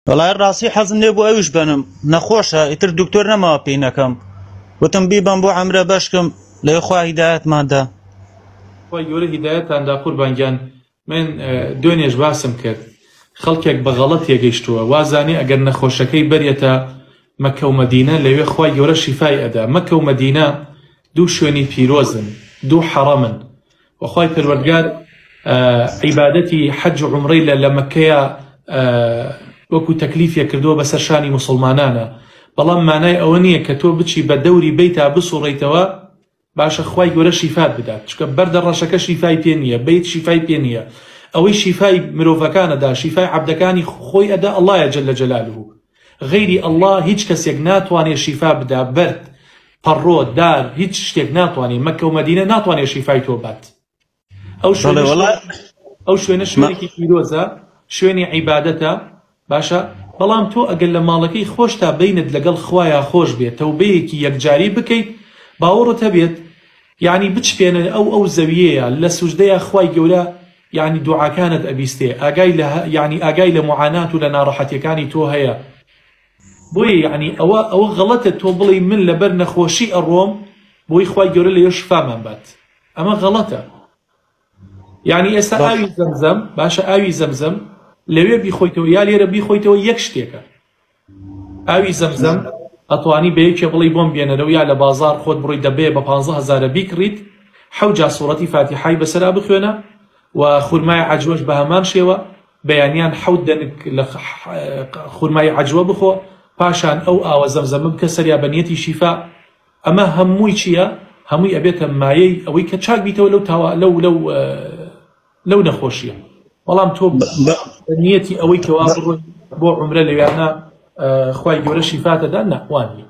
وەڵای ڕاستی حەزم لێ بوو ئەویش بەنم نەخۆشە ئیتر دکتۆر نەماوە پێی نەکەم وتم بیبەم بۆ عەمرە بەشکم لەوێ خوا هیدایەتمان دا. خوای گەورە هیدایەتان دا قوربان گیان من دوێنێش باسم کرد خەڵکێک بە غەڵەت تێگەیشتووە وازانێ ئەگەر نەخۆشەکەی بەرێتە مەکە و مەدینە لەوێ خوای گەورە شیفای ئەدا مەکە و مەدینە دوو شوێنی پیرۆزن دوو حەڕەمن وە خوای پەروەردگار عیبادەتی حەج و عومرەی لە لە مەککەیا وەکو تەکلیفێک کردووە بەسەر شانی موسڵمانانە بەڵام مانای ئەوە نییە کە تۆ بچی بە دەوری بەیتا بسوڕیتەوە باشە خوای گەورە شیفات بدات چونکە بەردە ڕەشەکە شیفای پێ نییە بەیت شیفای پێ نییە ئەوەی شیفای مرۆڤەکانە دا شیفای عەبدەکانی خۆی ئەدا اللە جل جلاله غەیری اللە هیچ کەسێک ناتوانێ شیفا بدا بەرد پەڕۆ دار هیچ شتێک ناتوانێ مەککە و مەدینە ناتوانێ شیفای تۆ بات ئەو بەڵێ شوێنە وەڵا ئەو شوێنە ما شوێنێکی پیرۆزە شوێنی عیبادەتە باشە بەڵام تۆ ئەگەر لە ماڵەکەی خۆشتا بەینت لەگەڵ خوایا خۆش بێت تەوبەیەکی یەکجاری بکەیت باوەڕت هەبێت یعنی بچپێنە ئەو ئەو زەویەیە لە سوجدەیا خوای گەورە یعنی دوعاکانت ئەبیستێ ئاگای لە یعنی ئاگای لە معانات و لە ناڕەحەتیەکانی تۆ هەیە بۆیە یعنی ئەوە ئەوە غەڵەتە تۆ بڵێی من لەبەر نەخۆشی ئەڕۆم بۆی خوای گەورە لەوێ شفامان بات ئەمە غەڵەتە یعنی ئێستا بەڵێ ئاوی زەمزەم باشە ئاوی زەمزەم لەوێ بیخۆیتەوە یا لێرە بیخۆیتەوە یەک شتێکە ئاوی زەمزەم ئەتوانی بە یەکێ بڵێی بۆم بێنەرەوە یا لە بازاڕ خۆت بڕۆی دەبەیە بە پانزە هەزارە بیکڕیت حەو جا سوڕەتی فاتیحای بەسەرا بخوێنە و خورمای عەجوەش بە هەمان شێوە بەیانیان حەوت دەنک لە خورمای عەجوە بخۆ پاشان ئەو ئاوە زەمزەمە بکە سەریا بە نیەتی شیفا ئەمە هەمووی چییە هەمووی ئەبێتە مایەی ئەوەی کە چاک بیتەوە لەو تاوا لەو لەو لەو نەخۆشیە بەڵام تۆ بە نیەتی ئەوەی کەوا بڕۆی بۆ عومرە لەویانە خوای گەورە شیفاتەدا نا وانیە.